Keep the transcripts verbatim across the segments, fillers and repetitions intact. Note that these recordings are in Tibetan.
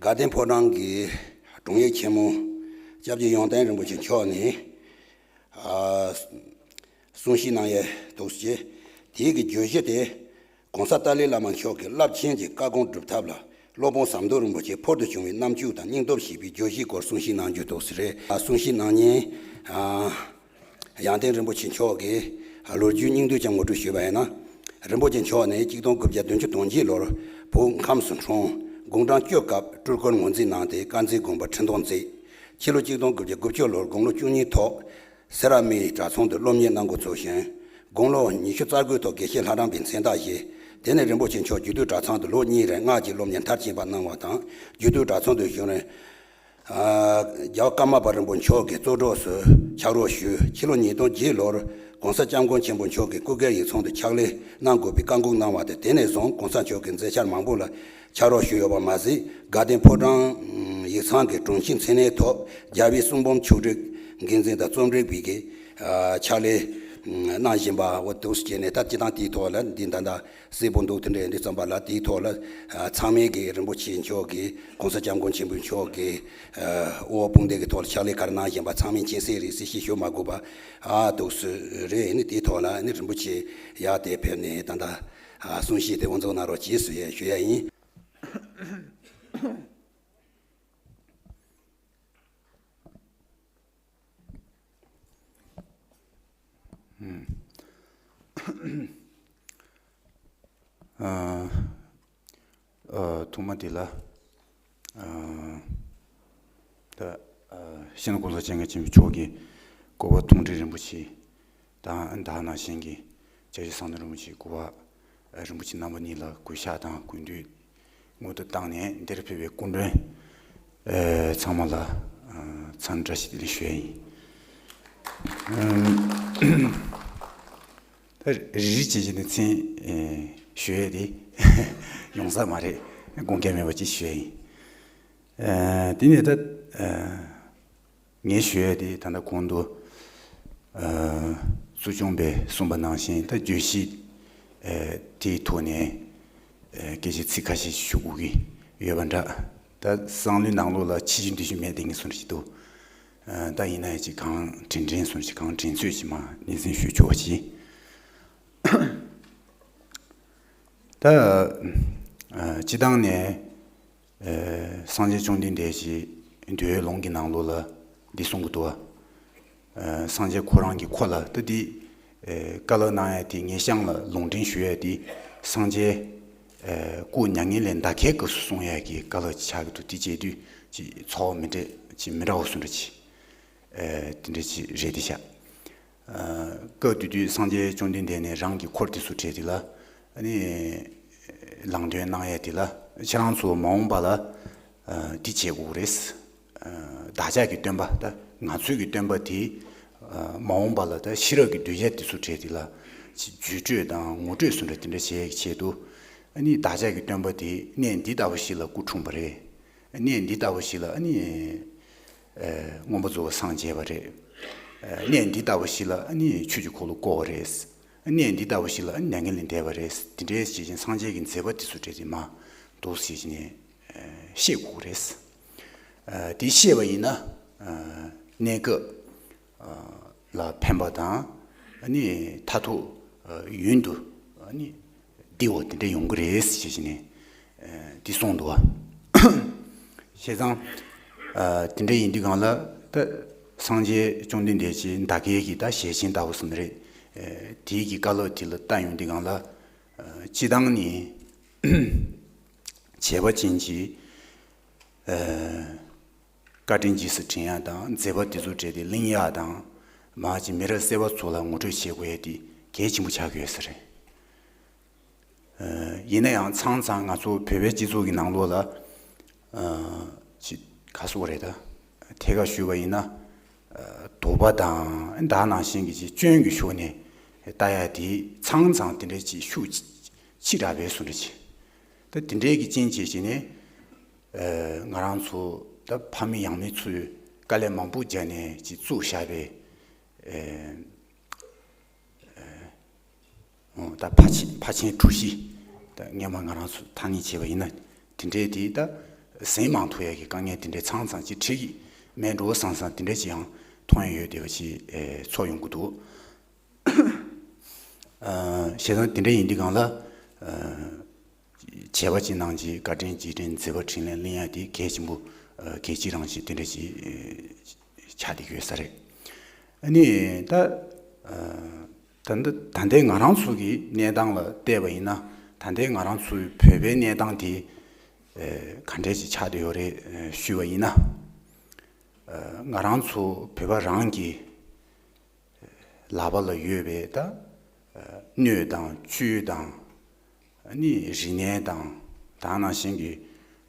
དགའ་ལྡན་ཕོ་བྲང་གི་དྲུང་ཡིག་ཆེན་མོ་སྐྱབས་རྗེ་ཡོན་ཏན་རིན་པོ་ཆེ་མཆོག་ནས་ཨ་གསུང་བཤད་གནང་ཡས་འདུག་ཅེས། དེའི་གི་བརྗོད་གཞི་དེ་༸གོང་ས་ཏཱ་ལའི་བླ་མ་མཆོག་གི་རླབས་ཆེན་གྱི་བཀའ་དགོངས་སྒྲུབ་ཐབས་ལ་སློབ་དཔོན་ཟམ་གདོང་རིན་པོ་ཆེ་ཕུལ་དུ་བྱུང་བའི་རྣམ་དཔྱོད་དང་སྙིང་སྟོབས་ཞེས་པའི་བརྗོད་གཞིའི་སྐོར་གསུང་བཤད་གནང་རྒྱུ་འདུག་ཟེར་རེད། ཨ་གསུང་བཤད་གནང་མཁན་ཨ་ཡོན་ཏན་རིན་པོ་ཆེ་མཆོག་གིས་ལོ་རྒྱུས་སྙིང་བསྡུས་ཀྱང་ངོ་སྤྲོད་ཞུས་པ་ཡིན་ན། རིན་པོ་ཆེ་མཆོག་ནི་གཅིག་སྟོང་དགུ་བརྒྱ་བདུན་ཅུ་དོན་གཅིག་ལོར་བོད་ཁམས་སུ་འཁྲུངས། དགུང་གྲངས་བཅུ་སྐབས་སྤྲུལ་སྐུར་ངོས་འཛིན་གནང་སྟེ་དཀར་མཛེས་དགོན་པར་ཁྲི་འདོན་མཛད། ཕྱི་ལོ་གཅིག་སྟོང་དགུ་བརྒྱ་དགུ་བཅུ་ལོར་དགུང་ལོ་བཅུ་གཉིས་ཐོག་སེ་ར་སྨད་གྲྭ་ཚང་དུ་སློབ་གཉེར་གནང་འགོ་ཚུགས་ཤིང་། དགུང་ལོ་ཉི་ཤུ་རྩ་དགུའི་ཐོག་དགེ་བཤེས་ལྷ་རམས་པའི་མཚན་རྟགས་བཞེས། དེ་ནས་རིན་པོ་ཆེ་མཆོག་རྒྱུད་སྟོད་གྲྭ་ཚང་དུ་ལོ་གཉིས་རིང་སྔགས་ཀྱི་སློབ་གཉེར་མཐར་ཕྱིན་པ་གནང་བ་དང་། རྒྱུད་སྟོད་གྲྭ་ཚང་དུ་བཞུགས་རིང་། ཨ་རྒྱལ་བ་ཀརྨ་པ་རིན་པོ་མཆོག་གི་གཙོ་གྲོགས་སུ་ཕྱག་རོགས་ཞུས། ཕྱི་ལོ་ཉིས་སྟོང་བརྒྱད་ལོར་༸གོང་ས་༸སྐྱབས་མགོན་ཆེན་པོ་མཆོག་གི་སྐུ་སྒེར་ཡིག་ཚང་དུ་ཕྱག་ལས་གནང་དགོས་པའི་བཀའ་འགུགས་གནང་བ་དང་། དེ་ནས་བཟུང་༸གོང་ས་མཆོག་གི་མཛད་འཆར་མང་པོ་ལ་ཕྱག་རོགས་ཞུས་ཡོད་པ་མ་ཟད། དགའ་ལྡན་ཕོ་བྲང་ཡིག་ཚང་གི་དྲུང་ཆེ་མཚན་གནས་ཐོག་རྒྱལ་བའི་གསུང་འབུམ་ཆོས་སྒྲིག་འགན་འཛིན་དང་རྩོམ་སྒྲིག་པའི་གི་ཕྱག་ལས་གནང་བཞིན་པ་འོ་འདུག་སེ་བྱས་ནས། ད་སྤྱིར་བཏང་དེའི་ཐོག་ལ་འདི་ད་ལྟ་གསལ་པོ་འདུག་དེ་འདྲ་ཡིན་དུས་ཙམ་པ་ལ། དེའི་ཐོག་ལ་ཚང་མས་ཀྱི་རིན་པོ་ཆེ་མཆོག་གིས་༸གོང་ས་༸སྐྱབས་མགོན་ཆེན་པོ་མཆོག་གི་དབུ་འཕང་བསྟོད་ཀྱི་ཐོག་ལ་ཕྱག་ལས་ག་རེ་གནང་བཞིན་པ་ཚང་མས་མཁྱེན་གསལ་རེད་ཟེར་ཞིག་ཞུ་མ་དགོས་པ་ཨ་འདུག་སེ་རེད། ནི་དེའི་ཐོག་ལ་ནི་རིན་པོ་ཆེ་ཡར་དེ་ཕེབས་ནས་ད་ལྟ་གསུང་བཤད་དེ་དབུ་འཛུགས་གནང་རོགས་གྱིས་ཟེར་ཞུ་ཡ་ཡིན། ཐོག་མ་དེ་ལ་ད་སྤྱི་ནོར་༸གོང་ས་༸སྐྱབས་མགོན་ཆེན་པོ་མཆོག་གི་སྐུ་པར་མཐོང་གྲོལ་རིན་པོ་ཆེ་དང་། ད་ནང་བཞིན་གྱི་སྐྱབས་རྗེ་ཟམ་གདོང་རིན་པོ་ཆེའི་སྐུ་པར་རིན་པོ་ཆེ་རྣམ་པ་གཉིས་ལ་གུས་ཕྱག་དང་གུས་འདུད་སྔོན་དུ་བཏང་ནས། འདིར་ཕེབས་པའི་སྐུ་མགྲོན་ཚང་མ་ལ་འཚམས་འདྲི་བཀྲ་ཤིས་བདེ་ལེགས་ཞུ་ཡ་ཡིན། ད་རེ་རེ་བྱས་བྱས་ནས་མཚན་ཞུ་ཡ་དེ་ཡོང་ས་མ་རེད། དགོངས་འགལ་མེད་པ་ཅིག་ཞུ་ཡ་ཡིན། དེ་ནས་ད་ངས་ཞུ་ཡ་དེ་ད་ལྟ་གོང་དུ་ཚུལ་ཁྲིམས་པས་གསུངས་པ་ནང་བཞིན། ད་བརྗོད་གཞི་དེའི་ཐོག་ནས་སྐད་ཆ་ཚིག་ཁ་ཤས་ཞུ་དགོས་ཀྱི་ཡོད་པ་འདྲ། ད་བསམ་བློའི་ནང་ལོགས་ལ་ཕྱི་ཞུ་འདི་ཞུ་མེད་དེ་ངས་གསུང་རྒྱུ་ཞིག་འདུག་ད་ཡིན་ན་ཡང་ཅིག་གང་དྲན་དྲན་གསུང་རྒྱུ་གང་དྲན་ཚོད་ཅིག་མར་སྙན་སེང་ཞུ་ཆོག་པ་ཅིག་ད་སྤྱི་བཏང་ནས་སངས་རྒྱས་བཅོམ་ལྡན་འདས་ཀྱིས་འདུལ་བའི་ལུང་གི་ནང་ལོགས་ལ་འདི་གསུང་གི་འདུག་བ། སངས་རྒྱས་ཁོ་རང་གིས་ཁོ་ལ་ད་འདི་བཀའ་སློབ་གནང་ཡ་དེ། ངས་གཤམ་ལ་ལུང་འདྲེན་ཞུ་ཡ་དེ་སངས་རྒྱས་སྐུ་མྱ་ངན་ལས་འདའ་ཁའི་སྐབས་སུ་གསུང་ཡ་གི་བཀའ་སློབ་ཅིག་ཆགས་ཀྱི་འདུག་དེ་བྱས་དུས་ཅིག་ཚོར་བ་མི་འདྲ་ཅིག་མི་འདྲ་བ་གསུང་འདྲ་ཅིག་དེ་འདྲ་ཅིག་རེད་དེ་ཤག་སྐབས་དེ་དུས་སངས་རྒྱས་བཅོམ་ལྡན་འདས་ནས་རང་གི་འཁོར་དེ་ཚོ་གྲས་དེ་ལ་ཨ་ནི་ལམ་སྟོན་གནང་ཡས་དེ་ལ། ཁྱེད་རང་ཚོ་མ་འོངས་པ་ལ་འདི་བྱེད་དགོས་རེད། བདག་ཅག་གི་སྟོན་པ། ད་ང་ཚོའི་གི་སྟོན་པ་དེ་མ་འོངས་པ་ལ་ད་ཤེས་རབ་ཀྱི་གདུལ་བྱ་དེ་ཚོ་གྲས་དེ་ལ་བརྒྱུད་སྤྲོད་དང་ངོ་སྤྲོད་སུ་འདྲ་དེ་འདྲ་བྱེད་ཡས་ཀྱི་ཆེད་དུ། ཨ་ནི་བདག་ཅག་གི་སྟོན་པ་དེ་གནས་འདི་ལྟ་བུ་ཞིག་ལ་སྐུ་འཁྲུངས་པ་རེད། གནས་འདི་ལྟ་བུ་ཞིག་ལ་ཨ་ནི་མངོན་པར་རྫོགས་པར་སངས་རྒྱས་པ་རེད། གནས་འདི་ལྟ་བུ་ཞིག་ལ་ཨ་ནི་ཆོས་ཀྱི་འཁོར་ལོ་བསྐོར་བ་རེད། གནས་འདི་ལྟ་བུ་ཞིག་ལ་ཨ་ནི་མྱ་ངན་ལས་འདས་པ་རེད། དེ་འདྲའི་བྱས་ཤིང་སངས་རྒྱས་ཀྱི་མཛད་པ་དེ་ཚོ་གྲས་དེ་མར་འདུག་སེ་བྱས་ནས་ཤེས་དགོས་རེད། དེ་ཤེས་པ་ཡིན་ན་གནས་སྐབས་ལ་ཕན་པ་དང་། ཨ་ནི་མཐར་ཐུག་ཡུན་དུ་ཨ་ནི་བདེ་བ་དེ་འདྲ་ཡོང་གི་རེད་ཟེར་བྱས་ནས་འདི་གསུངས་འདུག་བ། བྱས་ཙང་དེ་འདྲ་ཡིན་དུས་སྒང་ལ་ད་སངས་རྒྱས་བཅོམ་ལྡན་འདས་ཀྱི་འདའ་ཁའི་གི་ད་ཞལ་ཆེམས་ལྟ་བུ་ཟེར་ན་རེད། དེའི་གི་བཀའ་སློབ་དེ་ལ་བལྟ་ཡོང་དུས་སྒང་ལ་སྤྱི་བཏང་ནས་བྱས་པ་ཅན་གྱི་བཀའ་དྲིན་རྗེས་སུ་དྲན་ཡག་དང་། མཛད་པ་དེ་ཚོ་གྲས་དེ་གླེང་ཡག་དང་། མ་གཅིག་མི་རབས་གསར་པ་ཚོ་ལ་ངོ་སྤྲོད་བྱེད་དགོས་ཡ་དེ་གལ་ཆེན་པོ་ཆགས་ཀྱི་ཡོད་ས་རེད། ཡིན་ན་ཡང་མཚམས་མཚམས་ང་ཚོ་བོད་པའི་སྤྱི་ཚོགས་ཀྱི་ནང་ལོགས་ལ་ཅིག་ག་སོགས་རེད། ད་ཐད་ཀར་ཞུས་པ་ཡིན་ན་དོགས་པ་དང་། ད་ནང་བཞིན་གྱི་ཅིག་སྐྱོན་གྱི་ཕྱོགས་ནས་ལྟ་ཡ་དེ་མཚམས་མཚམས་དེ་འདྲའི་ཅིག་ཤུགས་ཆེ་དྲགས་པའི་བཟོ་འདྲ་ཅིག་ད་དེ་འདྲའི་གི་རྐྱེན་བྱས་བྱས་ནས། ང་རང་ཚོ་ད་ཕ་མེས་ཡང་མེས་ཚོས་དཀའ་ལས་མང་པོ་བརྒྱབ་ནས་ཅིག་བཙུགས་བཞག་པའི་ད་ཕ་ཆེན་ཕ་ཆེན་གྲུ་བཞི། ད་སྔོན་མ་ང་རང་ཚོ་ཐ་སྙད་བྱས་པ་ཡིན་ན། དེ་འདྲའི་དེ་ད་ ཟིན་མ་ཐུབ་ཡ་གི་དཀའ་ངལ་དེ་འདྲའི་ཚང་ཚང་ཅིག་འཕྲད་ཀྱི་མེད་འགྲོ་བསམ་བསམ་དེ་འདྲ་ཅིག་ཡང་མཐོང་ཡ་ཡོད་བསྡད་པ་ཅིག་ཨེ་ཚོར་ཡོང་གི་འདུག་ཨ་བྱས་ཙང་དེ་འདྲ་ཡིན་དུས་སྒང་ལ་ཨ་བྱས་པ་ཅིག་གནང་ཅིག་བཀའ་དྲིན་རྗེས་དྲན་མཛད་པ་འཕྲིན་ལས་གླེང་ཡ་དེ་གལ་ཆེན་པོ་ཨ་གལ་ཆེ་རང་བཞིན་དེ་འདྲ་ཅིག་ཨེ་ཆགས་བསྡད་ཀྱི་ཡོད་ས་རེད། ཨ་ནི་ད་ཨ་ད་ལྟ་ད་ལྟའི་ང་རང་ཚོ་གི་གནས་སྟངས་ལ་བལྟས་པ་ཡིན་ན། ད་ལྟའི་ང་རང་ཚོའི་བོད་པའི་གནས་སྟངས་དེ་ཨེ་ག་འདྲས་ཅིག་ཆགས་བསྡད་ཡོད་རེད་ཨེ་ཞུས་པ་ཡིན་ན། ཨ་ང་རང་ཚོ་བོད་པ་རང་གི་ལག་པ་ལ་ཡོད་པའི་ད་ཨ་སྣོད་དང་བཅུད་དང་ཨ་ནི་རིག་གནས་དང་། ད་ནང་བཞིན་གྱི་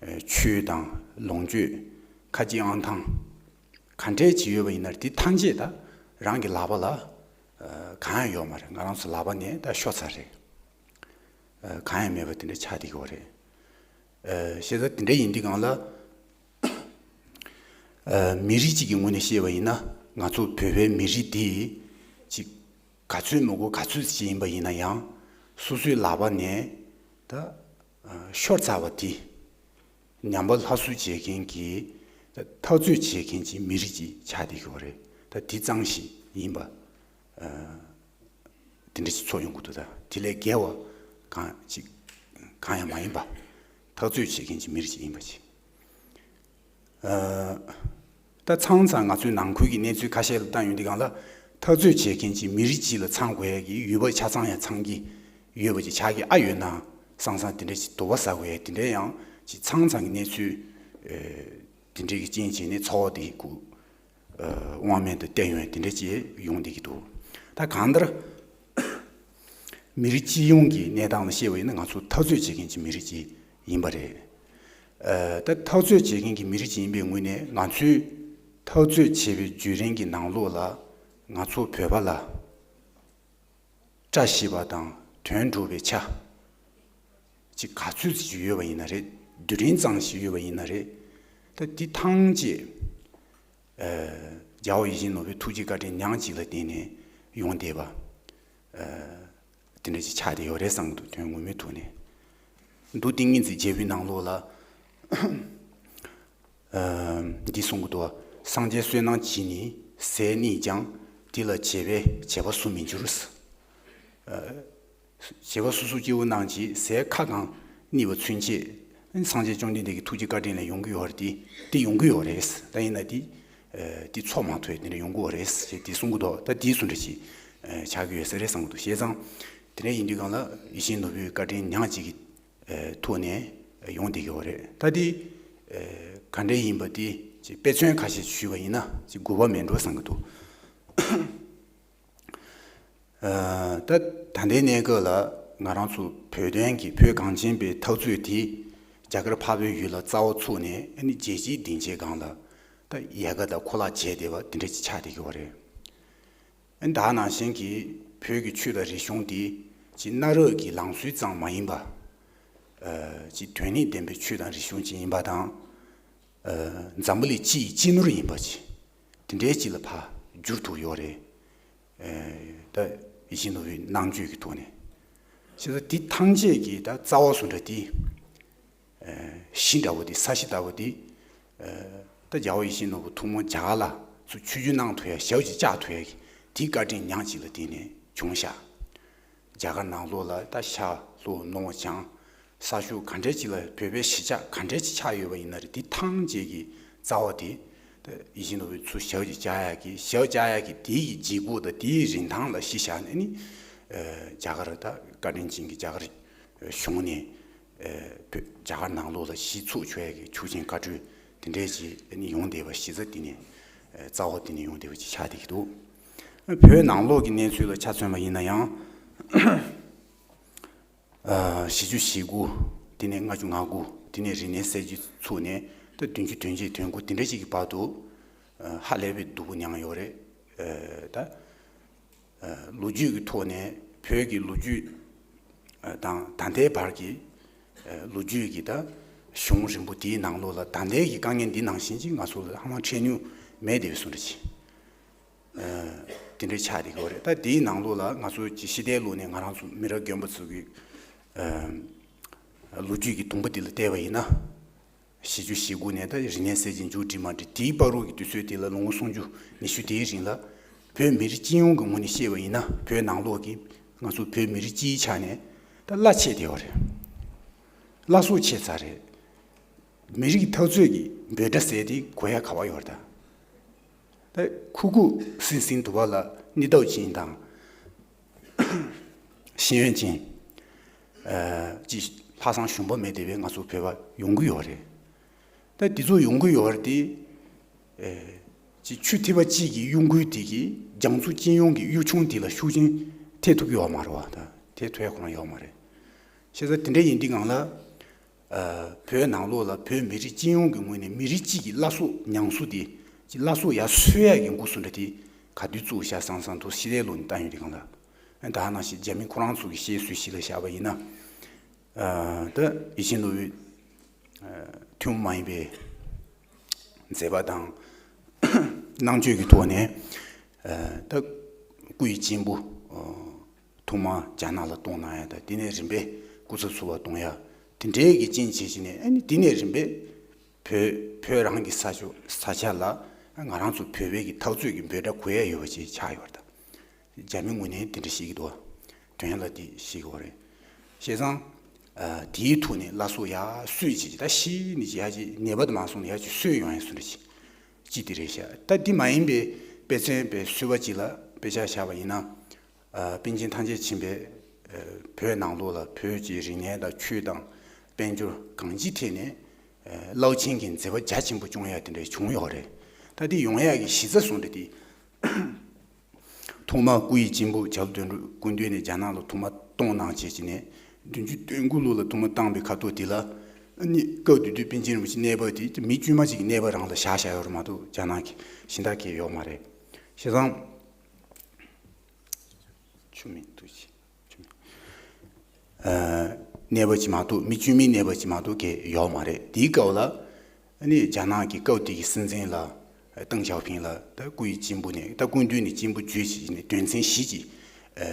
ཨ་ཆོས་དང་ལོངས་སྤྱོད། ཁ་རྗེ་ཨང་ཐང་ག་འདྲས་ཅིག་ཡོད་པ་ཡིན་ན་དེ་ཐམས་ཅད་ད་རང་གི་ལག་པ་ལ་ཨ་གང་ཡང་ཡོད་མ་རེད། ང་རང་ཚོ་ལག་པ་ནས་ད་ཤོར་ཚར་རེད། ཨ་གང་ཡང་མེད་པ་དེ་འདྲ་ཆགས་བསྡད་ཀྱི་ཡོད་རེད། ཨ་བྱས་ཙང་དེ་འདྲ་ཡིན་དུས་སྒང་ལ་ཨ་མི་རིགས་གཅིག་གི་ངོས་ནས་བཤད་པ་ཡིན་ན། ང་ཚོ་བོད་པའི་མི་རིགས་འདི་ཅིག་ག་ཚོད་མི་དགོས་ག་ཚོད་ཅིག་ཡིན་པ་ཡིན་ན་ཡང་། སོ་སོའི་ལག་པ་ནས་ད་ཨ་ཤོར་ཚར་བ་དེ་ཉམས་པ་སླར་གསོ་བྱེད་མཁན་གྱི་ད་འཐབ་རྩོད་བྱེད་མཁན་གྱི་མི་རིགས་ཅིག་ཆགས་བསྡད་ཀྱི་ཡོད་རེད། ད་དེ་ཙམ་ཞིག་ཡིན་པ་ཨ་དེ་འདྲ་ཞིག་ཚོར་ཡོང་གི་འདུག་ད་དེ་ལས་བརྒལ་བ་གང་ཅིག་གང་ཡང་མ་ཡིན་པ། འཐབ་རྩོད་བྱེད་མཁན་གྱི་མི་རིགས་ཤིག་ཡིན་པ་ཅིག་ཨ་ད་ཚང་ཚང་ང་ཚོའི་ནང་ཁུལ་གྱི་གནས་ཚུལ་ཁ་ཤས་ལ་བལྟ་ཡོང་དུས་སྒང་ལ། འཐབ་རྩོད་བྱེད་མཁན་གྱི་མི་རིགས་གཅིག་ལ་ཚང་དགོས་ཡ་གི་ཡུལ་པ་ཆ་ཚང་ཡང་ཚང་གི་ཡོད་པ་ཅིག་ཆགས་ཀྱི་ཨ་ཡོད་ན་བསམ་བསམ་དེ་འདྲ་ཞིག་དོགས་པ་ཟ་དགོས་ཡ་དེ་འདྲ་ཡང་ཅིག་ཚང་ཚང་གི་གནས་ཚུལ་ཨ་དེ་འདྲ་གི་རྐྱེན་བྱས་ནས་ཚོར་བ་དེ་གུ་ཨ་དབང་མེད་དུ་བསྟན་ཡོང་ཡ་དེ་འདྲ་ཅིག་ཡོང་བསྡད་ཀྱི་འདུག་ད་གང་ལྟར་མི་རིགས་སྤྱི་ཡོངས་ཀྱི་གནས་སྟངས་ལ་བཤད་པ་ཡིན་ན། ང་ཚོ་འཐབ་རྩོད་བྱེད་མཁན་གྱི་མི་རིགས་ཅིག་ཡིན་པ་རེད། ཨ་ད་འཐབ་རྩོད་བྱེད་མཁན་གྱི་མི་རིགས་ཅིག་ཡིན་པའི་ངོས་ནས། ང་ཚོས་འཐབ་རྩོད་བྱེད་པའི་བརྒྱུད་རིམ་གྱི་ནང་ལོགས་ལ་ང་ཚོ་བོད་པ་ལ་བཀྲ་ཤིས་པ་དང་དོན་འགྲུབ་པའི་ཆ་ཅིག་ག་ཚོད་ཅིག་ཡོད་པ་ཡིན་ན་རེད། དུས་རིང་ཙམ་ཞིག་ཡོད་པ་ཡིན་ན་རེད། ད་འདི་ཐམས་ཅད་ཨ་རྒྱལ་བ་ཡིད་བཞིན་ནོར་བུའི་ཐུགས་རྗེ་བཀའ་དྲིན་ཉག་གཅིག་ལ་བརྟེན་ནས་ཡོང་བསྡད་པ་ཨ་དེ་འདྲ་ཅིག་ཆགས་བསྡད་ཡོད་རེད་བསམ་གྱི་འདུག་དོན་ངོ་མའི་ཐོག་ནས། མདོ་ཏིང་ངེ་འཛིན་རྒྱལ་པོའི་ནང་ལོགས་ལ་ཨ་འདི་གསུང་གི་འདུག་སངས་རྒྱས་བསོད་ནམས་ཀྱིས་ནི་ཟས་གཉིས་ཀྱང་། དེ་ལ་བྱེད་པས་བྱེད་པ་སུ་མི་འགྱུར། ཨ་བྱེད་པ་སོ་སོ་སྐྱེ་བོ་རྣམས་ཀྱིས་ཟས་ཁ་གང་རྙེད་པ་ཚུན་ཆད་སངས་རྒྱས་བཅོམ་ལྡན་འདས་ཀྱི་ཐུགས་རྗེ་བཀའ་དྲིན་ལས་ཡོང་གི་ཡོད་རེད། དེ་དེ་ཡོང་གི་ཡོད་རེད། ད་ཡིན་ན་དེ་ཨ་དེ་ཚོར་མ་ཐུབ་ཡ་དེ་འདྲ་ཡོང་གི་ཡོད་རེད་ཞེས་དེ་གསུང་གི་འདུག་ད་དེའི་བཟོ་འདྲ་ཞིག་ཨ་ཆགས་ཀྱི་ཡོད་ས་རེད་བསམ་གྱི་འདུག་བྱས་ཙང་དེ་འདྲ་ཡིན་དུས་སྒང་ལ་ཡིད་བཞིན་ནོར་བུའི་བཀའ་དྲིན་ཉག་གཅིག་གི་ཨ་ཐོག་ནས་ཡོང་བསྡད་ཀྱི་ཡོད་རེད། ད་དེ་ཨ་ག་འདྲ་ཡིན་པ་དེ་ཅིག་དཔེ་མཚོན་ཁ་ཤས་ཞུས་པ་ཡིན་ན་ཅིག་དགོས་པ་མེད་འགྲོ་བསམ་གྱི་འདུག་ཨ་ད་ད་ལྟའི་གནས་སྐབས་ལ་ང་རང་ཚོ་བོད་དོན་གྱི་བོད་གངས་ཅན་པའི་འཐབ་རྩོད་དེ་རྒྱ་གར་འཕགས་པའི་ཡུལ་ལ་རྩ་བ་ཚུགས་ནས། ཨ་ནི་རྒྱལ་སྤྱིའི་སྡིངས་ཆའི་སྒང་ལ་ད་ཡལ་ག་དང་ཁོ་ལག་བྱས་བསྡད་པ་དེ་འདྲ་ཅིག་ཆགས་བསྡད་ཀྱི་ཡོད་རེད། ཨ་ནི་ད་ནང་བཞིན་གྱི་བོད་ཀྱི་ཆོས་དང་རིག་གཞུང་དེ་ཅིག་གནའ་རབས་ཀྱི་ལམ་སྲོལ་ཙམ་མ་ཡིན་པ། ཨ་ཅིག་དོན་སྙིང་ལྡན་པའི་ཆོས་དང་རིག་གཞུང་ཅིག་ཡིན་པ་དང་། ཨ་འཛམ་བུ་གླིང་སྤྱི་ཡི་སྤྱི་ནོར་ཡིན་པ་ཅིག་དེ་འདྲའི་ཅིག་ལ་ཕར་འགྱུར་ཐུབ་ཡོད་རེད། ཨ་ད་ཡིད་བཞིན་ནོར་བུའི་རྣམ་དཔྱོད་ཀྱི་ཐོག་ནས། བྱས་ཙང་དེ་ཐམས་ཅད་ཀྱི་ད་རྩ་བ་བཟོ་འདྲ་དེ་ཨ་གཞི་འདྲ་བོ་དེ། ས་གཞི་ལྟ་བུ་དེ་ཨ་ད་རྒྱལ་བ་ཡིད་བཞིན་ནོར་བུ་ཐུན་མོང་རྒྱ་གར་ལ་ཚུར་ཆིབས་བསྒྱུར་གནང་ཐུབ་ཡ། ཞབས་ཀྱིས་བཅགས་ཐུབ་ཡ་གི་དེའི་བཀའ་དྲིན་ཉག་གཅིག་ལ་བརྟེན་ནས་བྱུང་ཤག་རྒྱ་གར་ནང་ལོགས་ལ་ད་ཤར་ལྷོ་ནུབ་བྱང་ས་ཕྱོགས་ག་འདྲས་ཅིག་ལ་བོད་པའི་གཞིས་ཆགས་ག་འདྲས་ཅིག་ཆགས་ཡོད་པ་ཡིན་ན་རེད། དེ་ཐམས་ཅད་ཀྱི་རྩ་བ་དེ་ད་ཡིད་བཞིན་ནོར་བུས་ཚུར་ཞབས་ཀྱིས་བཅགས་ཡ་གི། ཞབས་བཅགས་ཡ་གི་དེའི་ལྗིད་ཁོག་དང་དེའི་རིན་ཐང་ལ་གཞི་བཞག་ནས་ནི་ཨ་རྒྱ་གར་ད་བཀའ་དྲིན་ཅན་གྱི་རྒྱ་གར་གཞུང་ནས་ཨ་བོད་རྒྱ་གར་ནང་ལོགས་ལ་གཞི་ཚུགས་ཆོག་ཡ་གི་ཆོག་མཆན་བཀའ་འཁྲོལ་དེ་འདྲས་ཅིག་ནི་ཡོང་བསྡད་པ། གཞི་རྩ་དེ་ནས་ཨ་རྩ་བ་དེ་ནས་ཡོང་བསྡད་པ་ཅིག་ཆགས་བསྡད་ཀྱི་འདུག་བོད་ནང་ལོགས་ཀྱི་གནས་ཚུལ་ལ་ཆ་མཚོན་པ་ཡིན་ན་ཡང་། ཨ་བཞི་བཅུ་ཞེ་དགུ། དེ་ནས་ལྔ་བཅུ་ང་དགུ། དེ་ནས་རིག་གནས་གསར་བརྗེ་ཚུགས་ནས་ད་བདུན་ཅུ་དོན་གཅིག་དོན་དགུ་དེ་འདྲ་ཅིག་གི་བར་དུ་ཨ་ཧ་ལས་པའི་སྡུག་པོ་མྱངས་ཡོད་རེད། ཨ་ད་ཨ་ལོ་རྒྱུས་ཀྱི་ཐོག་ནས་བོད་ཀྱི་ལོ་རྒྱུས་ཨ་དང་ད་ལྟའི་བར་གྱི་ཨ་ལོ་རྒྱུས་ཀྱི་ད་གཞུང་རིང་པོ་དེའི་ནང་ལོགས་ལ་ད་ལྟའི་གི་དཀའ་ངལ་འདི་ནང་བཞིན་ཅིག་ང་ཚོ་ལ་ཧ་ལམ་འཕྲད་མྱོང་མེད་བསྡད་པའི་བཟོ་འདྲ་ཅིག་ཨ་དེ་འདྲའི་ཆགས་བསྡད་ཀྱི་ཡོད་རེད། ད་དེའི་ནང་ལོགས་ལ་ང་ཚོ་ཅིག་ཕྱི་བལྟས་ལོག་ནས་ང་རང་ཚོ་མི་རབས་རྒན་པ་ཚོ་གི་ཨ་ལོ་རྒྱུས་ཀྱི་དུམ་བུ་དེ་ལ་བལྟས་པ་ཡིན་ན། བཞི་བཅུ་ཞེ་དགུ་ནས་ད་རིག་གནས་གསར་བརྗེ་མཇུག་སྒྲིལ་མ་སྒྲིལ་དེའི་བར་རོ་གི་དུས་ཚོད་དེ་ལ་ལོ་ངོ་སུམ་ཅུ་ཉི་ཤུ་དེའི་རིང་ལ་བོད་མི་རིགས་སྤྱི་ཡོངས་ཀྱི་ངོས་ནས་བཤད་པ་ཡིན་ན་བོད་ནང་ལོགས་ཀྱི་ང་ཚོ་བོད་མི་རིགས་སྤྱིའི་ཆ་ནས་ད་བླ་ཆད་བསྡད་ཡོད་རེད། བླ་སྲོག་ཆད་ཚར་རེད། མི་རིགས་འཐབ་རྩོད་ཀྱི་འབོད་སྒྲ་ཟེར་དེ་གོ་ཡ་ག་བ་ཡོད་རེད་ད། ད་ཁུ་ཁུ་སིང་སིང་དུ་བ་ལ་གནས་སྟངས་ཅན་དང་ཤེས་ཡོན་ཅན་ཅི་ལྷག་བསམ་ཞུམ་པ་མེད་བསྡད་པའི་ང་ཚོ་བོད་པ་ཡོང་གི་ཡོད་རེད། ད་དེ་ཚོ་ཡོང་གི་ཡོད་རེད་དེ། ཅི་ཆུ་ཐིགས་པ་གཅིག་གི་གཡོ་འགུལ་དེ་གིས་རྒྱ་མཚོ་སྤྱི་ཡོངས་ཀྱི་གཡོ་འགུལ་དེ་ལ་ཤུགས་རྐྱེན་ཐེབས་ཐུབ་ཀྱི་ཡོད་མ་རེད་བ། ད་ཐེབས་ཐུབ་ཡ་ཁོ་རང་ཡོད་མ་རེད། བྱས་ཙང་དེ་འདྲ་ཡིན་དུས་སྒང་ལ། བོད་ནང་ལོགས་ལ་བོད་མི་རིགས་སྤྱི་ཡོངས་ཀྱི་ངོས་ནས་མི་རིགས་གཅིག་གི་བླ་སྲོག་ཉམས་གསོ་དེ་ཅི་བླ་སྲོག་ཡར་གསོ་ཡག་གི་འགོ་བཟུང་འདྲ་དེ་ག་དུས་བཙུགས་བཞག་བསམ་བསམ་དུ་ཤི་ལའི་ལོ་ནས་བཏང་ཡོད་དེ་གང་ལ། ད་ནང་བཞིན་རྒྱ་མི་ཁོ་རང་ཚོ་གི་བཤད་སྲོལ་ཞིག་ལ་བཞག་པ་ཡིན་ན། ད་ཡིད་བཞིན་ནོར་བུའི་ཐུན་མོང་མ་ཡིན་པའི་མཛད་པ་དང་གནང་སྤྱོད་ཀྱི་ཐོག་ནས་ད་སྐུ་ཡི་གཅེན་པོ། ཐོག་མར་རྒྱ་ནག་ལ་གཏོང་གནང་ཡ་དང་དེ་ནས་རིམ་པས་སྐུ་ཚབ་ཚོ་བ་གཏོང་ཡ་དེ་འདྲའི་གི་རྐྱེན་བྱས་བྱས་ནས་ཨ་ནི་དེ་ནས་རིམ་པས་བོད་བོད་རང་གི་ས་ཕྱོགས་ས་ཆ་ལ་ང་རང་ཚོ་བོད་པའི་གི་འཐབ་རྩོད་ཀྱི་འབོད་སྒྲ་གོ་ཡ་ཡོད་པ་ཅིག་ཆགས་ཡོད་རེད་ད། རྒྱ་མི་ངོས་ནས་དེ་འདྲ་ཤེས་ཀྱི་འདུག་བ། དོན་ལ་དེ་ཤེས་ཀྱི་ཡོད་རེད། བྱས་ཙང་དེའི་ཐོག་ནས་བླ་སྲོག་ཡར་གསོས་བྱས་ད་ཤི་ནས་ཅི་ཡ་ཅི་ནད་པ་དུ་མ་སོང་ནས་ཡ་ཅི་གསོས་ཡོང་ཡ་སུ་འདྲ་ཅི་ཅི་དེ་རེད་ཤག་ད་འདི་མ་ཡིན་པའི་དཔེ་མཚོན་པའི་གསོལ་བ་ཅིག་ལ་དཔེ་ཆ་བཞག་པ་ཡིན་ན། ཨ་པཎ་ཆེན་ཐམས་ཅད་མཁྱེན་པས་ཨ་བོད་ནང་ལོགས་ལ་བོད་ཀྱི་རིག་གནས་དང་ཆོས་དང་དཔལ་འབྱོར་གང་ཅིའི་ཐད་ནས་ཨ་རླབས་ཆེན་གྱི་མཛད་པ་རྒྱ་ཆེན་པོ་སྐྱོང་ཡ་དེ་འདྲ་བྱུང་ཡོད་རེད། ད་དེ་ཡོང་ཡ་གི་གཞི་རྩ་བཟུང་འདྲ་དེ། ཐོག་མར་སྐུ་ཡི་གཅེན་པོ་བྱ་ལོ་དོན་གྲུབ་སྐུ་མདུན་ནས་རྒྱ་ནག་ལ་ཐོག་མར་གཏོང་གནང་བྱས་ཀྱི་ནས་བདུན་ཅུ་དོན་དགུ་ལོ་ལ་ཐོག་མར་བཏང་པའི་ཁ་ཐོག་དེ་ལ་ཨ་ནི་སྐབས་དེ་དུས་པཎ་ཆེན་རིན་པོ་ཆེ་གནས་བབ་དེ་མི་དཀྱུས་མ་ཅིག་གི་གནས་བབ་རང་ལ་བཞག་བཞག་ཡོད་རེད་མ་གཏོགས་རྒྱ་ནག་གི་གཞན་དག་གི་ཡོད་མ་རེད། བྱས་ཙང་། ཆུ་མིག་ཐུགས་རྗེ་ཆུ་མིག་ཨ་གནས་བབ་ཅིག་མ་གཏོགས་མི་དཀྱུས་མའི་གནས་བབ་ཅིག་མ་གཏོགས་གལ་ཡོད་མ་རེད། དེའི་སྐབས་ལ་ཨ་ནི་རྒྱ་ནག་གི་སྐབས་དེ་གི་སྲིད་འཛིན་ལ་ཏེང་ཞའོ་ཕིང་ལ་ད་སྐུ་ཡི་གཅེན་པོ་ནས་ད་སྐུ་མདུན་ནས་གཅེན་པོ་བརྗོད་བྱས་ནས་དོན་ཚན་བཞི་ཅིག་ཨ་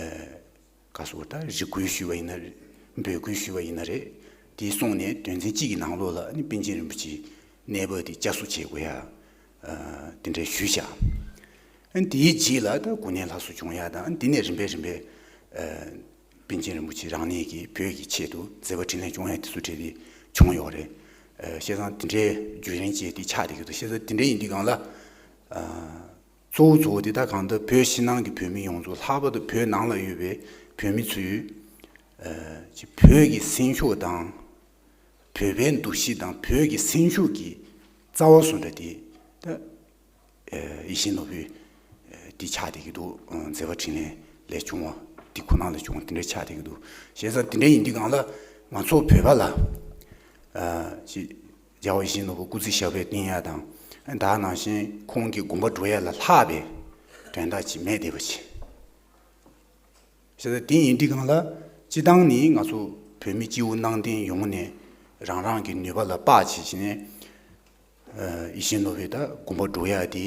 ག་སོགས་ད་རེ་སྐུལ་ཞུས་པ་ཡིན་ན་རེད། འབོད་སྐུལ་ཞུས་པ་ཡིན་ན་རེད། དེ་སོང་ནས་དོན་ཚན་གཅིག་གི་ནང་ལོགས་ལ་ཨ་ནི་པཎ་ཆེན་རིན་པོ་ཆེ་གནས་བབ་དེ་བསྐྱར་གསོ་བྱེད་དགོས་ཡ། ཨ་དེ་འདྲ་ཞུས་བཞག་ཨ་དེའི་རྗེས་ལ་ད་གོ་གནས་ལྷ་སོ་བྱུང་ཡ་དང་ཨ་དེ་ནས་རིམ་པས་རིམ་པས་ཨ་པཎ་ཆེན་རིན་པོ་ཆེ་རང་ཉིད་ཀྱིས་བོད་ཀྱི་ཆེད་དུ་མཛད་པ་འཕྲིན་ལས་སྐྱོང་ཡ་དེ་ཚོ་གྲས་དེ་བྱུང་ཡོད་རེད། ཨ་བྱས་ཙང་དེ་འདྲའི་བརྒྱུད་རིམ་ཅིག་དེ་ཆགས་བསྡད་ཀྱི་འདུག་བྱས་ཙང་དེ་འདྲ་ཡིན་དུས་སྒང་ལ་ཨ་གཙོ་བོ་གཙོ་བོ་དེ་ད་གང་ལྟར་བོད་ཕྱི་ནང་གི་བོད་མི་ཡོངས་རྫོགས་ལྷག་པར་དུ་བོད་ནང་ལ་ཡོད་པའི་བོད་མི་ཚོས་ཨ་ཅིག་བོད་ཀྱི་སེམས་ཤུགས་དང་། བོད་པའི་འདུ་ཤེས་དང་བོད་ཀྱི་སེམས་ཤུགས་ཀྱི་རྩ་བ་བཟོ་འདྲ་དེ་ད་ཡིད་བཞིན་ནོར་བུའི་འདི་ཆགས་བསྡད་ཀྱི་འདུག་མཛད་པ་འཕྲིན་ལས་ལས་བྱུང་བ་འདི་ཁོ་ན་ལས་བྱུང་བ་དེ་འདྲ་ཆགས་བསྡད་ཀྱི་འདུག་བྱས་ཙང་དེ་འདྲ་ཡིན་དུས་སྒང་ལ་ང་ཚོ་བོད་པ་ལ་ཅིག་རྒྱལ་བ་ཡིད་བཞིན་ནོར་བུ་སྐུ་ཚེ་ཞབས་པད་བརྟན་ཡ་དང་ད་ནང་བཞིན་ཁོང་གི་དགོངས་པ་འགྲོ་ཡ་ལ་ལྷག་པའི་དོན་དག་ཅིག་མེད་བསྡད་པ་ཅིག་བྱས་ཙང་དེ་ཡིན་དུས་སྒང་ལ་སྤྱི་བཏང་ནི་ང་ཚོ་བོད་མི་སྤྱི་བོ་གནམ་བསྟན་ཡོངས་ནས་རང་རང་གི་ནུས་པ་ལ་དཔག་བྱས་བྱས་ནས་ཡིད་བཞིན་ནོར་བུའི་ད་དགོངས་པ་སྒྲུབ་ཡ་དེ་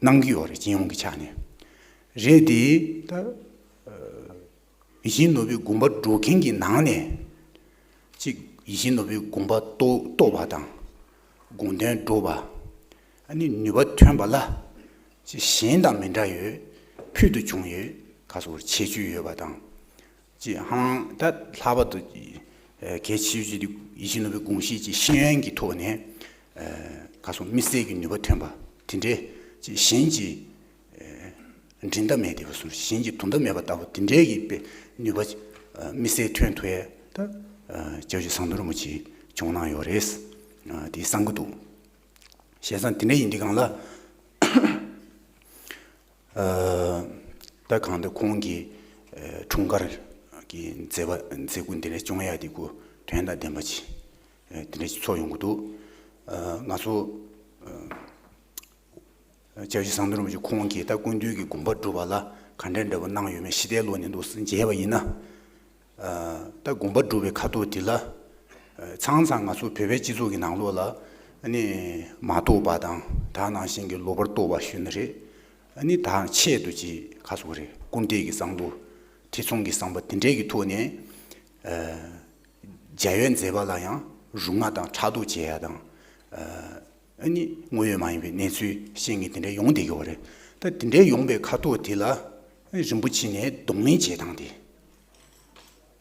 གནང་གི་ཡོད་རེད། སྤྱི་ཡོངས་ཀྱི་ཆ་ནས་རེད་དེ་ད་ཡིད་བཞིན་ནོར་བུའི་དགོངས་པ་སྒྲུབ་མཁན་གྱི་ནང་ནས་གཅིག་ཡིད་བཞིན་ནོར་བུའི་དགོངས་པ་རྟོགས་རྟོགས་པ་དང་དགོངས་དོན་སྒྲུབ་པ་ཨ་ནི་ནུས་པ་ཐོན་པ་ལ་ཅིག་གཞན་དང་མི་འདྲ་ཡོད། ཕུལ་དུ་བྱུང་ཡོད། ཁ་སོར་ཁྱད་ཆོས་ཡོད་པ་དང་། ཅེས་ཧང་ད་ལྷག་པར་དུ་གལ་ཆེ་ཤོས་ཅིག་ཡིད་བཞིན་ནོར་བུའི་དགོངས་གཞི་ཅིག་ཤེས་ཡོན་གྱི་ཐོག་ནས་ག་སོང་དམིགས་བསལ་གྱི་ནུས་པ་ཐོན་པ་དེ་འདྲའི་ཅིག་གཞན་གྱི་འགྲན་ཟླ་མེད་དེ་བ་སོང་གཞན་གྱི་དུང་ཟླ་མེད་པ་ལྟ་བུ་དེ་འདྲའི་གི་དཔེ་ནུས་པ་དམིགས་བསལ་ཐོན་ཐུབ་ཡས་ད་སྐྱབས་རྗེ་ཟམ་གདོང་རིན་པོ་ཆེ་བྱུང་གནང་ཡོད་རེད། དེ་བསམ་གྱི་འདུག་བྱས་ཙང་དེ་འདྲ་ཡིན་དུས་སྒང་ལ། ད་གང་ལྟར་ཁོང་གི་འཁྲུངས་སྐར་གྱི་མཛད་པ་མཛད་སྒོ་འདི་འདྲ་སྐྱོང་ཡག་དེ་ཁོ་དོན་དང་ལྡན་པ་ཅིག་དེ་འདྲ་ཞིག་ཚོགས་ཡོང་གི་འདུག་ང་ཚོ་སྐྱབས་རྗེ་ཟམ་གདོང་རིན་པོ་ཆེ་ཁོང་གིས་ད་སྐུ་མདུན་གྱི་དགོངས་པ་སྒྲུབ་པ་ལ་ག་འདྲ་འདྲ་པོ་གནང་ཡོད་མེད་ཞི་བདེའི་ལོ་ནས་འདུག་མཇལ་བ་ཡིན་ན། ད་དགོངས་པ་སྒྲུབ་པའི་ཁ་ཐོག་དེ་ལ་ཚང་ཚང་ང་ཚོ་བོད་པའི་སྤྱི་ཚོགས་ཀྱི་ནང་ལོགས་ལ་ནི་མ་རྟོགས་པ་དང་ད་ནང་བཞིན་གྱི་ལོག་པར་རྟོག་པ་ཞུ་ནི་རེད། ནི་ད་ཆེད་དུ་ཅིག་ཁ་སོག་རེད་སྐུར་འདེབས་ཀྱི་བསམ་བློ་ཐེ་ཚོམ་གྱི་བསམ་པ་དེ་འདྲས་ཀྱི་ཐོག་ནས་རྒྱལ་བའི་མཛད་པ་ལ་ཡང་ རུ་ང་དང་ཕྲག་དོག་བྱེད་ཡ་དང་། ཨ་ནི་དངོས་ཡོད་མ་ཡིན་པའི་གནས་ཚུལ་ཤེས་མཁན་དེ་འདྲ་ཡོང་བསྡད་ཀྱི་ཡོད་རེད། ད་དེ་འདྲ་ཡོང་པའི་ཁ་ཐོག་དེ་ལ་རིན་པོ་ཆེ་ནས་གདོང་ལེན་བྱེད་སྟངས་དེ།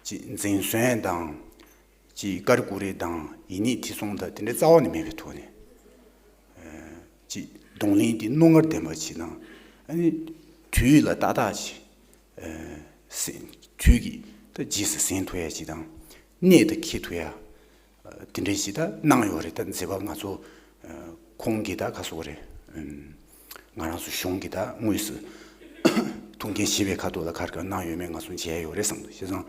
ཅིག་འཛེམ་ཟོན་དང་། ཅིག་ཀ་རི་ཀུ་རེ་དང་ཡིན་ནི་ཐི་སོང་དང་དེ་འདྲ་རྩ་བ་ནས་མེད་པའི་ཐོག་ནས། ཅིག་གདོང་ལེན་དེ་རྣོ་ངར་ལྡན་པ་ཅིག་དང་། ཨ་ནི་དུས་ལ་ཏག་ཏག་ཅིག་ཨ་སེ་དུས་ཀྱི་ད་རྗེས་སུ་ཟིན་ཐུབ་ཡ་ཅིག་དང་། གནད་དུ་འཁེལ་ཐུབ་ཡ། དེ་འདྲའི་ཞིག་ད་གནང་ཡོད་རེད། ད་མཛད་པ་ང་ཚོ་ཁོང་གིས་ད་ག་སོགས་རེད། ང་རང་ཚོ་གཞུང་གིས་ད་དངོས་སུ་ཐུགས་འགན་བཞེས་པའི་ཁ་ཐོག་ལ་ག་རེ་ག་གནང་ཡོད་མེད་ང་ཚོ་མཇལ་ཡོད་རེད་བསམ་འདུག་བྱས་ཙང་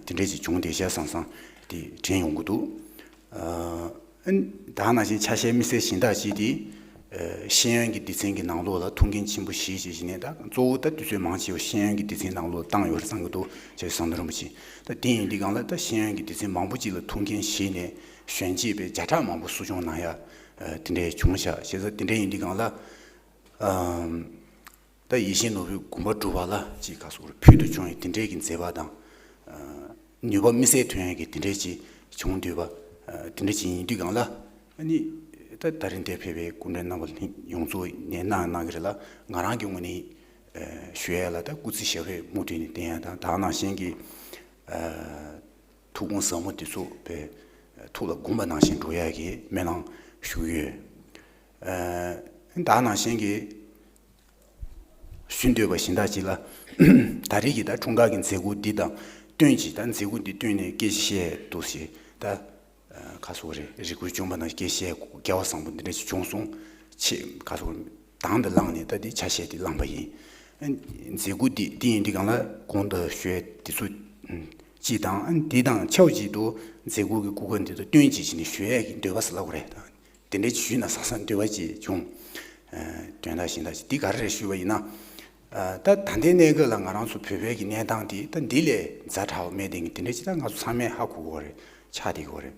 དེ་འདྲའི་ཞིག་བྱུང་བསྡད་ཤག་བསམ་བསམ་དེ་དྲན་ཡོང་གི་འདུག་ཨ་ད་ནང་བཞིན་ཆ་ཤས་དམིགས་བསལ་གཞན་དག་ཅིག་དེ། ཤེས་ཡོན་གྱི་སྡེ་ཚན་གྱི་ནང་ལོགས་ལ་ཐུགས་འགན་ཆེན་པོ་བཞེས་བྱས་བྱས་ནས། ད་གཙོ་བོ་ད་དུས་ཚོད་མང་ཆེ་བ་ཤེས་ཡོན་གྱི་སྡེ་ཚན་ནང་ལོགས་བཏང་ཡོད་རེད་བསམ་གྱི་འདུག་བྱས་ཙང་ཟམ་གདོང་རིན་པོ་ཆེ། ད་དེ་ཡིན་དུས་སྒང་ལ་ད་ཤེས་ཡོན་གྱི་སྡེ་ཚན་མང་པོ་ཅིག་ལ་ཐུགས་འགན་བཞེས་ནས་གཞོན་སྐྱེས་དཔེ་བརྒྱ་ཕྲག་མང་པོ་གསོ་སྐྱོང་གནང་ཡ་དེ་འདྲ་བྱུང་ཤག་བྱས་ཙང་དེ་འདྲ་ཡིན་དུས་སྒང་ལ། ད་ཡིད་བཞིན་ནོར་བུའི་དགོངས་པ་སྒྲུབ་པ་ལ་ཅིག་ག་སོགས་ཕུལ་དུ་བྱུང་བའི་དེ་འདྲའི་གི་མཛད་པ་དང་། ནུས་པ་དམིགས་བསལ་ཐོན་ཡ་གི་དེ་འདྲའི་ཅིག་བྱུང་འདུག་པ། དེ་འདྲ་ཅིག་ཡིན་དུས་སྒང་ལ། ཨ་ནི་ད་ད་རིང་འདིར་ཕེབས་པའི་སྐུ་མགྲོན་རྣམ་པ་ཡོངས་རྫོགས་ནས་གནང་གནང་གི་རེད་ལ། ང་རང་གི་ངོས་ནས་ཞུ་ཡ་ལ་ད་སྐུ་ཚེ་ཞབས་པད་མུ་མཐུད་ནས་བརྟན་ཡ་དང་། ད་ནང་བཞིན་གྱི་ཐུགས་དགོངས་ཟབ་མོ་དེ་ཚོ་དཔེ་ཐུགས་ལ་དགོངས་པ་ནང་བཞིན་འགྲོ་ཡ་གི་སྨོན་ལམ་ཞུ་གི་ཡོད། ད་ནང་བཞིན་གྱི་ཞུ་འདོད་པ་གཞན་དག་ཅིག་ལ། ད་རེས་ཀྱི་ད་འཁྲུངས་སྐར་གྱི་མཛད་སྒོ་འདི་དང་བསྟུན་ཅིག་ད་མཛད་སྒོ་འདི་བསྟུན་ནས་སྐད་ཆ་བཤད་འདུག་ཟེར། ད་ཁ་སོགས་རེད། རེ་སྐུལ་བྱུང་བ་ན་སྐད་ཆ་བཤད་དགོས། སྐལ་བ་བཟང་པོ་འདི་འདྲ་ཞིག་བྱུང་སོང་། ཆེས་ཁ་སོགས་དང་དུ་བླངས་ནས་ད་འདི་ཆ་ཤས་འདི་བླངས་པ་ཡིན། མཛད་སྒོ་འདི་འདི་ཡིན་དུས་སྒང་ལ་གོང་དུ་ཞུས་འདི་ཚོ་ཅིག་དང་། འདི་དང་ཆབས་ཅིག་ཏུ་མཛད་སྒོ་གི་སྐུ་མགྲོན་འདི་དང་བསྟུན་ཅིག་བྱས་ནས་ཞུ་ཡས་ཀྱི་འདོད་པ་ཟེར་ལབ་དགོས་རེད། དེ་འདྲའི་ཞུས་ན་བསམ་བསམ་འདོད་པ་ཅིག་བྱུང་། ཨ་དོན་དག་གཞན་དག་ཅིག་འདི་ག་རེ་རེད་ཞུས་པ་ཡིན་ན། ཨ་ད་ད་ལྟའི་གནས་སྐབས་ལ་ང་རང་ཚོ་བོད་པའི་གི་གནས་སྟངས་འདི་ད་འདི་ལས་ཛ་དྲག་པ་མེད་དེ་གི་དེ་འདྲ་ཅིག་ད་ང་ཚོ་ཚང་མས་ཧ་གོ་གི་ཡོད་རེད། ཆགས་བསྡད་ཀྱི་ཡོད་རེད།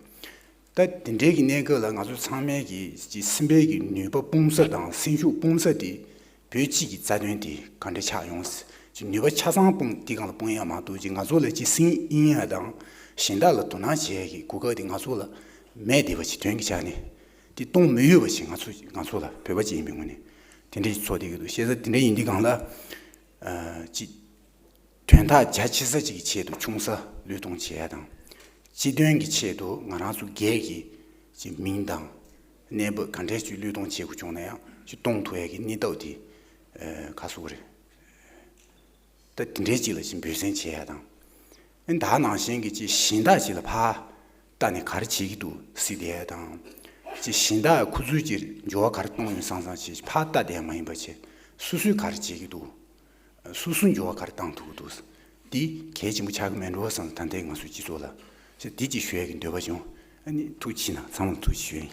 ད་དེ་འདྲའི་གི་གནས་སྐབས་ལ་ང་ཚོ་ཚང་མས་གི་ཅིག་སེམས་པའི་གི་ནུས་པ་སྤུངས་ས་དང་སེམས་ཤུགས་སྤུངས་ས་དེ། བོད་སྤྱི་གི་རྩ་དོན་དེ་ག་འདྲ་ཆགས་ཡོང་། ཅིག་ནུས་པ་ཆ་ཚང་སྤུངས་དེ་སྒང་ལ་སྤུངས་ཡ་མ་གཏོགས། ཅིག་ང་ཚོ་ལ་ཅིག་སིང་ཨིན་ཡ་དང་གཞན་དག་ལ་དོ་སྣང་བྱེད་ཡ་གི་གོ་སྐབས་དེ་ང་ཚོ་ལ་མེད་བསྡད་པ་ཅིག་དོན་གྱི་ཆ་ནས། དེ་གཏོང་མི་འོས་པ་ཞིག་ང་ཚོ་ང་ཚོ་ལ་བོད་པ་ཅིག་ཡིན་པའི་ངོས་ནས་དེ་འདྲ་ཞིག་ཚོར་བསྡད་ཀྱི་འདུག་བྱས་ཙང་དེ་འདྲ་ཡིན་དུས་སྒང་ལ། ཨ་ཅིག་དོན་དག་རྒྱ་ཆེ་ས་ཅིག་གི་ཆེད་དུ་ཆུང་ས་བློས་གཏོང་བྱེད་ཡ་དང་། སྤྱི་དོན་གྱི་ཆེད་དུ་ང་རང་ཚོ་སྒེར་གྱི་ཅིག་མིང་དང་གནས་བབ་ག་འདྲས་ཅིག་བློས་གཏོང་བྱེད་དགོས་བྱུང་ན་ཡང་ཅིག་གཏོང་ཐུབ་ཡ་གི་གནས་སྟངས་དེ་ཨ་ག་སོགས་རེད། ད་དེ་འདྲའི་ཅིག་ལ་ཅིག་འབད་བརྩོན་བྱེད་ཡ་དང་། ཨ་ད་ནང་བཞིན་གྱི་ཅིག་གཞན་དག་ཅིག་ལ་ཕར་ལྟ་ནས་ག་རེ་བྱེད་ཀྱི་འདུག་ཟེར་བསྡད་ཡ་དང་། ཅིག་གཞན་དག་ཁོ་ཚོའི་ཅིག་འགྱུར་བ་ག་རེ་གཏོང་ཡོང་བསམ་བསམ་ཅིག་ཕར་ལྟ་བསྡད་ཡ་མ་ཡིན་པ་བྱས། སོ་སོས་ག་རེ་བྱེད་ཀྱི་འདུག་སོ་སོའི་འགྱུར་བ་ག་རེ་བཏང་ཐུབ་ཀྱི་འདུག་འདི་གལ་ཆེན་པོ་ཆགས་ཀྱི་མེད་འགྲོ་བསམ། ད་ལྟའི་ང་ཚོའི་སྤྱི་ཚོགས་ལ། ཞེས་འདི་ཅིག་ཞུ་ཡས་ཀྱི་འདོད་པ་བྱུང་། ཨ་ནི་ཐུགས་རྗེ་ཆེ་གནང་། ཚང་མ་ལ་ཐུགས་རྗེ་ཆེ་ཞུ་ཡས་ཡིན།